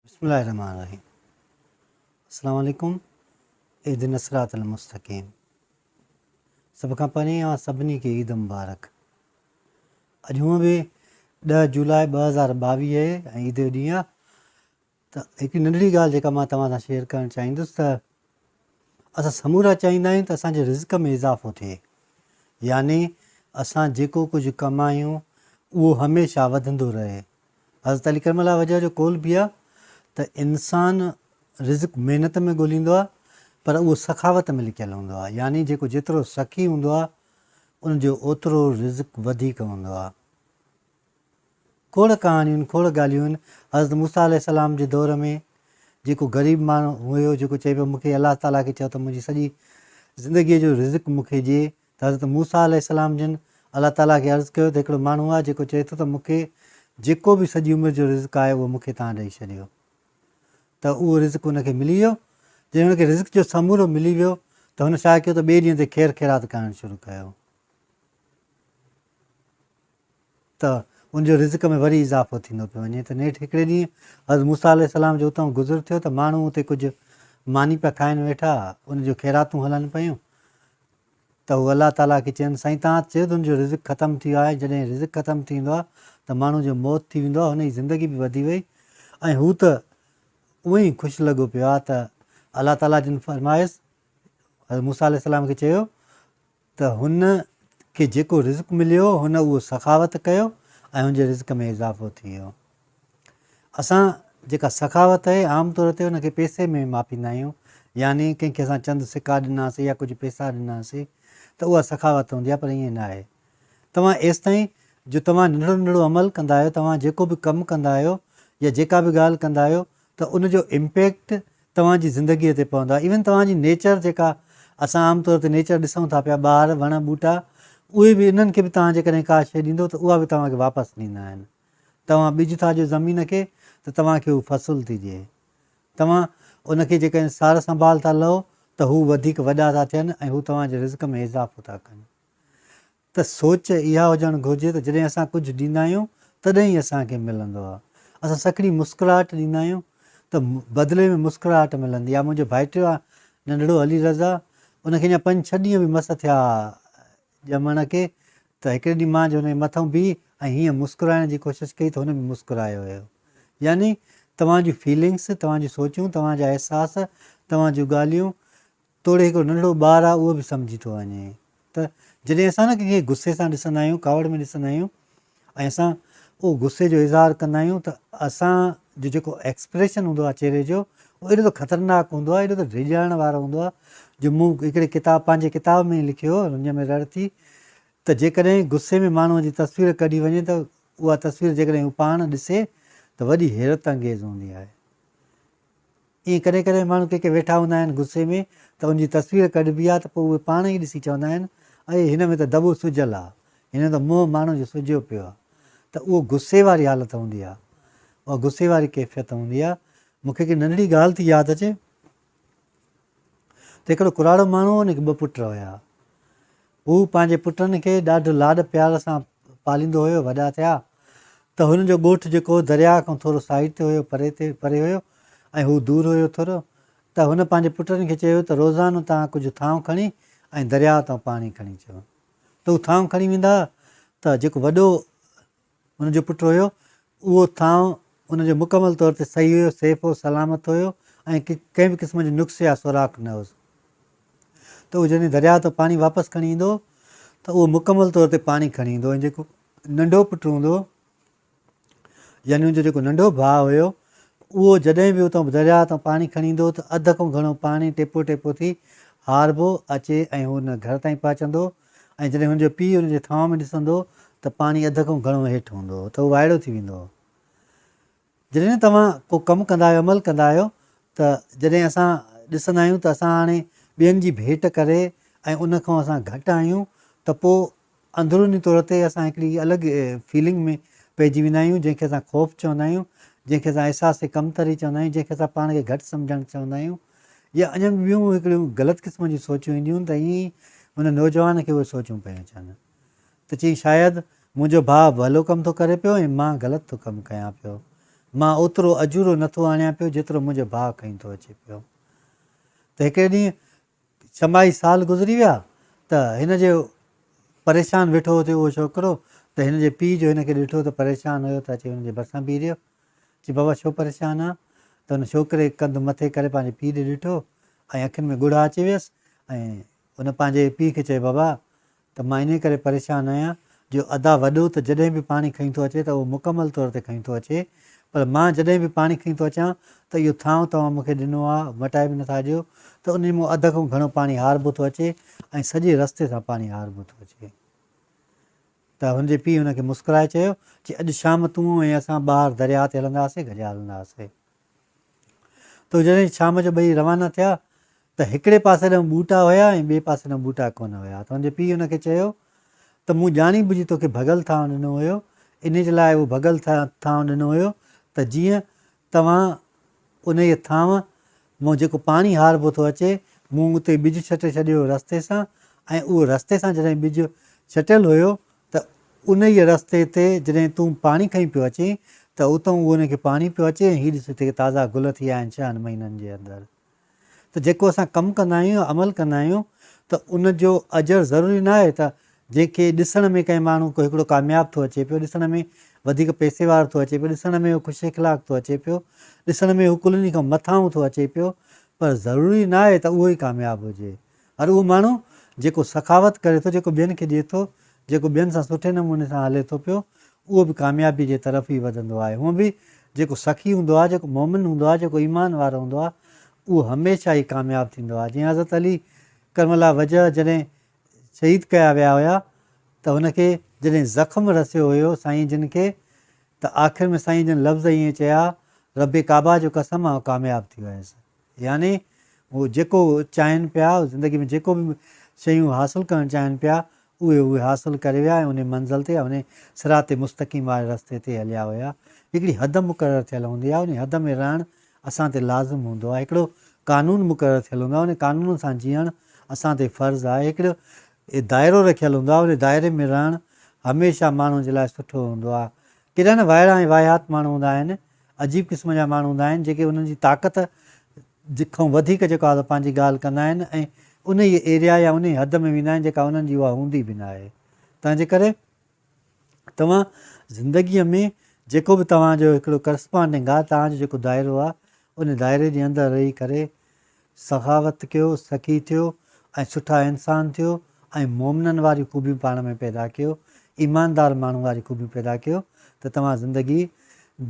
بسم الله الرحمن الرحيم السلام عليڪم اهدنا الصراط المستقيم سڀ کان پهرين اوهان سڀني کي عيد مبارڪ اڄ هونء به 10 جولاء 2022 آهي ۽ عيد جو ڏينهن آهي ته هڪ ننڍڙي ڳالهه جيڪا مان توهان سان شيئر ڪرڻ چاهيندس ته اسان سمورا چاهيندا آهيون ته اسان جي رزق ۾ اضافو ٿئي يعني اسان جيڪو ڪجهه ڪمايون اهو هميشه وڌندو رهي حضرت علي ڪرم الله وجهه جو قول به آهي ته انسان رزق محنت ۾ ڳوليندو آهي پر اهو سخاوت ۾ لڪيل هوندو آهي يعني جيڪو جيترو سخي هوندو آهي ان جو اوترو رزق وڌيڪ هوندو آهي. کوڙ ڪهاڻيون آهن کوڙ ڳالهيون آهن حضرت موسيٰ عليه السلام جي دور ۾ جيڪو غريب ماڻهو هيو جيڪو چئي پيو مون کي الله تعاليٰ کي چئو ته منهنجي سڄي زندگيء جو رزق مون کي ڏي ته حضرت موسيٰ عليه السلام جن الله تعاليٰ کي عرض ڪيو ته هڪڙو ماڻهو آهي جيڪو چئي ٿو ته مون کي جيڪو به سڄي عمر جو رزق آهي اهو مون کي توهان ڏئي ڇڏيو ته اهو رزق هن کي ملي ويو. جڏهن هن کي رزق جو سمورو ملي ويو ته هن ڇا ڪيو ته ٻئي ڏينهن تي خير خيرات ڪرڻ شروع ڪيو ته ان جو رزق ۾ وري اضافو ٿيندو پيو وڃي ته نيٺ هڪڙي ڏينهن حضرت موسيٰ عليه السلام جو اتان گذر ٿيو ته ماڻهو اتي ڪجهه ماني پيا کائن ويٺا ان جون خيراتون هلن پيون ته هو الله تعاليٰ کي چين، سائين توهان ته چيو ته هن جو رزق ختم ٿي ويو آهي، جڏهن رزق ختم ٿي ويندو آهي ته ماڻهو جو موت ٿي ويندو آهي، هن جي زندگي به وڌي وئي ۽ هو ته اونئن ئي خوش لڳو پيو آهي ته الله تعاليٰ جن فرمايس، حضرت موسيٰ عليه السلام کي چيو ته هن کي جيڪو رزق مليو هن اهو سخاوت ڪيو ۽ هن جي رزق ۾ اضافو ٿي ويو. اسان جيڪا سخاوت آهي عام طور تي ان کي پئسي ۾ ماپيندا آهيون يعني ڪنهن کي اسان چند سڪا ڏناسي يا ڪجهه پئسا ڏناسي ته اها سخاوت هوندي آهي پر ائين نه آهي توهان ايستائين جو توهان ننڍڙو ننڍڙو عمل ڪندا آهيو توهان جيڪو به ڪم ڪندا آهيو يا جيڪا به ڳالهه ڪندا آهيو ته ان جو امپيڪٽ توهان جي زندگيء تي پوندو آهي ايون توهان جي نيچر جيڪا اسان عام طور تي نيچر ڏسون ٿا پيا ٻار وڻ ٻوٽا اهي به انهن کي به توهان جيڪڏهن ڪا شيء ڏيندو ته اها به توهان کي واپس ڏيندا آهن توهان ٻج ٿا ڏيو زمين کي ته توهان کي هو فصل ٿي ڏئي. توهان ان کي جيڪڏهن سار سنڀال ٿا لهو ته هو وڌيڪ وڏا ٿا ٿين ۽ هو توهان جي رزق ۾ اضافو ٿا ڪن. ته سوچ اها هجڻ گهرجي ته جڏهن اسان ڪجهه ڏيندا آهيون تڏهن ئي اسان کي ملندو آهي. اسان سکڻي مسڪراهٽ ڏيندا آهيون ته بدلي ۾ مسڪراهٽ ملندي آهي. منهنجو ڀائٽيو آهي ننڍڙو علي رضا ان کي اڃا پنج ڇهه ڏينهن به مس ٿيا ڄمڻ کي ته هڪڙي ڏينهن مان جو هن جي مٿئون بيهي ۽ هيئن مسڪرائڻ جي ڪوشش ڪئي ته هن به مسڪرايو هيو. يعني توهان جون فيلنگس، توهان جون سوچون، توهان جا احساس، توهان جون ڳالهيون توڙي هڪڙو ننڍڙو ٻار آهي اهو به سمجهي ٿو وڃي ته جڏهن اسان نه ڪنهن کي غصي سان ڏسندا آهيون، ڪاوڙ ۾ ڏسندا آهيون ۽ اسان اهو غصي جو اظهار ڪندا آهيون ته اسان جو جيڪو ايڪسپريشن هوندو آهي چهري جو اهو ايڏو ته خطرناڪ هوندو آهي ايڏو ته ڊيڄارڻ وارو هوندو آهي جو مون هڪڙي ڪتاب پنهنجي ڪتاب ۾ لکيو هو رڃ ۾ رڙ ٿي ته جيڪڏهن غصي ۾ ماڻهوء جي تصوير ڪڍي وڃي ته اها تصوير جيڪڏهن هو پاڻ ڏسي ته وڏي حيرت انگيز هوندي آهي. ائين ڪڏهن ڪڏهن ماڻهو ڪي ڪي ويٺا هوندا آهن غصي ۾ ته ان جي تصوير ڪڍبي آهي ته پوء اهي پاڻ ئي ڏسي چوندا آهن اي هن ۾ ته دٻو سجل آهي هن ۾ ته منهن ماڻهو جو سجيو پيو آهي ته اهو غصي واري حالت هوندي آهي اها غصي واري ڪيفيت هوندي آهي مون کي هڪ ننڍڙي ڳالهه ٿي ياد اچي ته هڪڙو ڪراڙو ماڻهو هو ان کي ٻه پٽ هيا هو پنهنجي پٽن کي ڏاڍو لاڏ پيار سان پاليندو هيو. وڏا ٿيا ته هن جو ڳوٺ جيڪو هو درياهه کان ٿورو سائيڊ تي هيو، پري تي پري هيو ۽ هو دور هيو ٿورو ته هن پنهنجي پٽن کي چيو ته روزانو توهان ڪجهه ٿانو کڻي ۽ درياهه تان پاڻي کڻي اچو ته هو ٿانو کڻي ويندا هئا ته جيڪو وڏو هن جو پٽ هيو، اهو ٿانء ان جو مڪمل طور تي صحيح هيو، سيف هو، سلامت هيو ۽ ڪنهن به قسم جو نقص يا سوراخ نه هوس. ته اهو جڏهن درياء تان پاڻي واپس کڻي ايندو هو ته اهو مڪمل طور تي پاڻي کڻي ايندو هو ۽ جيڪو ننڍو پٽ هوندو هو يعني ان جو جيڪو ننڍو ڀاء هيو اهو جڏهن به اتان درياء تان پاڻي کڻي ايندو هو ته اڌ کان گهڻو پاڻي ٽيپو ٽيپو ٿي هاربو اچي ۽ هو ان گهر تائين پهچندو هو ۽ جڏهن هن جو پيء هن جي ٿانء ۾ ڏسندو ته پاڻي اڌ کان گهڻو هيٺ هوندو هو ته هو وائڙو ٿي ويندو هو. جڏهن توهان ڪو ڪم ڪندا آهيو، عمل ڪندا آهيو ته جڏهن اسان ڏسندا آهيون ته اسان هاڻي ٻين جي ڀيٽ ڪري ۽ ان کان اسان گهٽ آهيون ته پوء اندروني طور تي اسان هڪڙي الڳ فيلنگ ۾ پئجي ويندا آهيون جنهن کي اسان خوف چوندا آهيون، جنهن کي اسان احساس ڪمتري چوندا آهيون، جنهن کي اسان پاڻ کي گهٽ سمجهڻ چوندا آهيون. يا اڃا به ٻيون هڪڙيون غلط قسم جون سوچون اينديون آهن ته ائين ئي هن نوجوان کي اهي سوچون پيون اچن ته چيائين شايد منهنجو ڀاء ڀلو ڪم ٿو ڪري پيو ۽ مان غلط ٿو ڪم ڪيان پيو. مان اوترو اجورو نه ٿو آڻيان پيو جيترو منهنجو ڀاء کڻي ٿو اچي پيو. ته هڪڙي ڏينهن ڇماهي سال گذري ويا ته هن جي پريشان ويٺو هو اهو ڇوڪرو ته هن جي پيء جو هن کي ڏٺو ته پريشان هيو ته اچي هن جي ڀرسان بيهي رهيو. چي بابا ڇو پريشان آن؟ ته هن ڇوڪري ڪنڌ مٿي ڪري پنهنجي پيء ڏي ڏٺو ۽ اکين ۾ ڳوڙها اچي ويس ۽ هن پنهنجي پيء کي چيو بابا ته مان انهيء ڪري پريشان آهيان جو ادا وڏو ته جڏهن به پاڻي کڻي ٿو اچي ته اهو مڪمل طور تي کڻي ٿو اچي پر مان جڏهن به پاڻي کڻي ٿو اچان ته اهو ٿانء توهان مون کي ڏنو آهي مٽائي به نٿا ڏيو ته انهيء مان اڌ کان گهڻو پاڻي هاربو ٿو اچي ۽ سڄي رستي سان پاڻي هاربو ٿو اچي. ته هن جي پيء هن کي مسڪرائي چيو، چي اڄ شام تون ۽ اسان ٻاهر درياهه تي هلنداسين، گڏيا هلنداسين. ته جڏهن شام جو ٻئي روانا ٿيا ته هڪڙي پاسي ڏانهن ٻوٽا هيا ۽ ٻئي پاسي ڏانهن ٻوٽا ڪونه هيا ته هن جي پيء هن کي چيو ته مون ڄاڻي ٻجهي توکي ڀڳل ٿانء ڏنو هيو انهي جي لاء اهو ڀڳل ٿانء ڏنو هيو ته جيئن توهان انهيء ٿانء مان جيڪو پاڻي هاربو ٿو اچي مون اتي ٻج ڇٽي ڇڏيو هيو رستي سان ۽ اهو رستي سان جڏهن ٻج ڇٽيل هيو ته انهيء رستي تي جڏهن تون پاڻي کڻي پيو اچين ته اتئون اهو ان کي پاڻي پيو اچي ۽ هي ڏس هتي تازا گل ٿي آيا آهن ڇهن مهينن جي اندر. ته جيڪو اسان ڪم ڪندا آهيون يا عمل ڪندا آهيون ته ان جو اجر ضروري نه آهي ته جنهن کي ڏسڻ ۾ ڪنهن ماڻهو ڪو هڪڙو ڪامياب ٿو اچي پيو، ڏسڻ ۾ وڌيڪ پئسي وارو ٿو اچي پيو، ڏسڻ ۾ هو خوش اخلاق ٿو اچي پيو، ڏسڻ ۾ هو ڪلني کان مٿانهون ٿو اچي پيو پر ضروري نه آهي ته اهو ئي ڪامياب هجي. هر اهو ماڻهو جيڪو سخاوت ڪري ٿو، جيڪو ٻين کي ڏئي ٿو، جيڪو ٻين سان سٺي نموني سان هلي ٿو پيو، اهو به ڪاميابي جي طرف ئي وڌندو آهي. هونء به جيڪو سخي هوندو آهي، جيڪو مؤمن هوندو آهي، جيڪو ايمان وارو هوندو آهي، اهو هميشه ئي ڪامياب ٿيندو آهي. جيئن حضرت علي ڪرم الله وجهه جڏهن شهيد ڪيا ويا هيا ته هن کي جڏهن زخم رسيو هيو سائين جن کي ته آخر ۾ سائين جن لفظ ائين چيا، رب ڪعبه جو قسم آئون ڪامياب ٿي ويس. يعني هو جيڪو چاهين پيا، زندگي ۾ جيڪو به شيون حاصل ڪرڻ چاهين پيا، اهي اهي حاصل ڪري ويا ۽ انهي منزل تي يا انهي صراط مستقيم واري رستي تي هليا ويا. هڪڙي حد مقرر ٿيل هوندي آهي، انهي حد ۾ رهڻ اسان تي لازم هوندو آهي. هڪڙو قانون مقرر ٿيل هوندو آهي، انهي قانون سان جيئڻ اسان تي فرض آهي. هڪڙو دائرو رکيل هوندو آهي، انهي دائري ۾ رهڻ هميشه ماڻهو جي لاء سٺو هوندو آهي. ڪيڏا نه وائڙا ۽ واهيات ماڻهو هوندا آهن، عجيب قسم جا ماڻهو هوندا آهن جيڪي انهن جي طاقت کان وڌيڪ جيڪو آهي پنهنجي ڳالهه ڪندا آهن ۽ انهيء ايريا يا انهيء حد ۾ ويندا آهن جيڪا انهن جي اها هوندي به نه آهي. تنهن جي ڪري توهان زندگيء ۾ جيڪو به توهان جو هڪڙو ڪرسپانڊنگ آهي، توهان جو جيڪو دائرو آهي، ان دائري جي اندر رهي ڪري سخاوت ڪيو، سخي ٿيو ۽ سٺا انسان ٿيو ۽ مومنن واريون خوبيون پاڻ ۾ پيدا ڪيو، ايماندار ماڻهو واريون خوبيون پيدا ڪيو ته توهان زندگي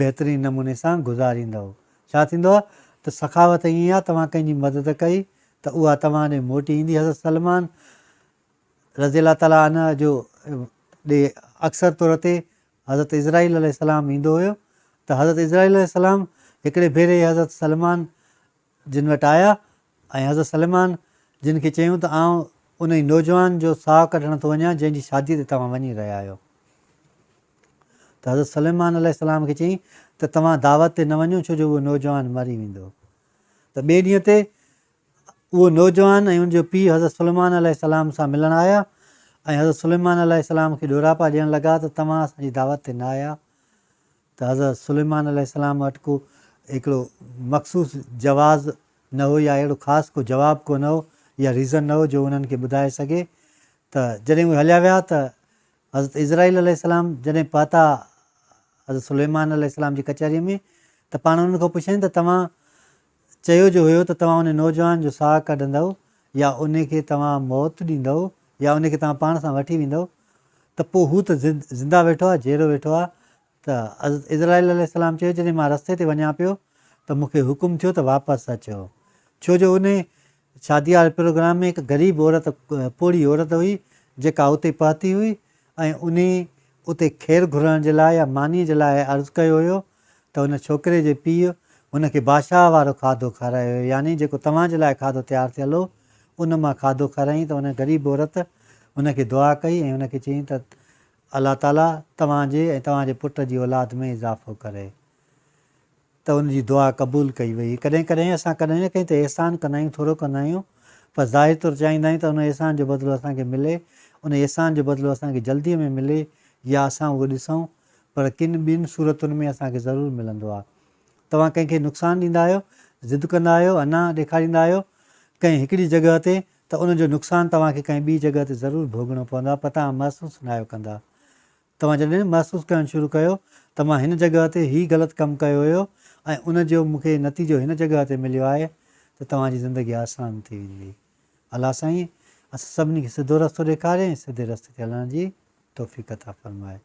بهترين نموني سان گذاريندؤ. ڇا ٿيندو آهي ته سخاوت ائين آهي توهان ڪنهن جي مدد ڪئي ته اها توهان ڏي موٽي ايندي. حضرت سلمان رضي الله تعالٰي عنه جو ڏي اڪثر طور تي حضرت عزرائيل عليه السلام ايندو هيو ته حضرت عزرائيل عليه السلام هڪڙي ڀيري حضرت سلمان جن وٽ آيا ۽ حضرت سليمان جن کي چيائون ته آئون انهي نوجوان جو ساهه ڪڍڻ ٿو وڃان جنهن جي شاديء تي توهان وڃي رهيا آهيو. ته حضرت سليمان عليه السلام کي چيائين ته توهان دعوت تي نه وڃو ڇو جو اهو نوجوان مري ويندو. ته ٻئي ڏينهن تي اهو نوجوان ۽ ان جو پيء حضرت سليمان عليه السلام سان ملڻ آيا ۽ حضرت سليمان عليه السلام کي ڏوراپا ڏيڻ لڳا ته توهان اسان جي دعوت تي نه آيا. ته حضرت سليمان عليه السلام وٽ ڪو هڪڙو مخصوص جواز نه هو يا اهڙو خاص ڪو جواب ڪو نه هو يا ريزن نه هو جو انهن کي ٻڌائي سگهي ته جڏهن اهي هليا ويا ته حضرت عزرائيل عليه السلام جڏهن پهتا حضرت سليمان عليه السلام جي ڪچهريء ۾ ته پاڻ انهن کان پڇيائين ته توهان چيو جو هيو ته توهان ان نوجوان جو ساهه ڪڍندؤ يا ان کي توهان موت ڏيندؤ يا ان کي توهان پاڻ سان وٺي ويندؤ ته پوء هو ته زنده ويٺو آهي، جيئرو ويٺو آهي ته حضرت عزرائيل عليه السلام چيو جڏهن مان رستي تي وڃان پيو ته مون کي حڪم ٿيو ته واپس اچو ڇو جو انهي شادي واري پروگرام ۾ هڪ غريب عورت پوڙهي عورت هئي جيڪا اتي پهتي هئي ۽ انهي اتي کير گهرڻ جي لاء يا ماني جي لاء عرض ڪيو هيو ته ان ڇوڪري جي پيء هن کي بادشاهه وارو کاڌو کارايو هيو يعني جيڪو توهان جي لاء کاڌو تيار ٿيل هو ان مان کاڌو کارايائين ته ان غريب عورت هن کي دعا ڪئي ۽ هن کي چيائين ته الله تعاليٰ توهان جي ۽ توهان جي پٽ جي اولاد ۾ اضافو ڪري ته ان جي دعا قبول ڪئي وئي. ڪڏهن ڪڏهن اسان ڪڏهن نه ڪنهن تي احسان ڪندا آهيون ٿورو ڪندا آهيون پر ظاهر طور چاهيندا آهيون ته ان احسان جو بدلو اسان کي ملي ان احسان جو بدلو اسان کي جلدي ۾ ملي يا اسان اهو ڏسون پر ڪن ٻين صورتن ۾ اسان کي ضرور ملندو آهي. توهان ڪنهن کي نقصان ڏيندا آهيو، ضد ڪندا آهيو، انا ڏيکاريندا آهيو ڪنهن هڪڙي جڳهه تي ته ان جو نقصان توهان کي ڪنهن ٻي جڳهه تي ضرور ڀوڳڻو پوندو آهي پر توهان محسوس ناهيو ڪندا. توهان جڏهن محسوس ڪرڻ شروع ڪيو ته مان هن جڳهه تي هي غلط ڪم ڪيو هيو ۽ ان جو مون کي نتيجو هن جڳهه تي مليو آهي ته توهان جي زندگي آسان ٿي ويندي. الله سائين اسان سڀني کي سڌو رستو ڏيکاري ۽ سڌي رستي تي هلڻ جي توفيق عطا فرمائي.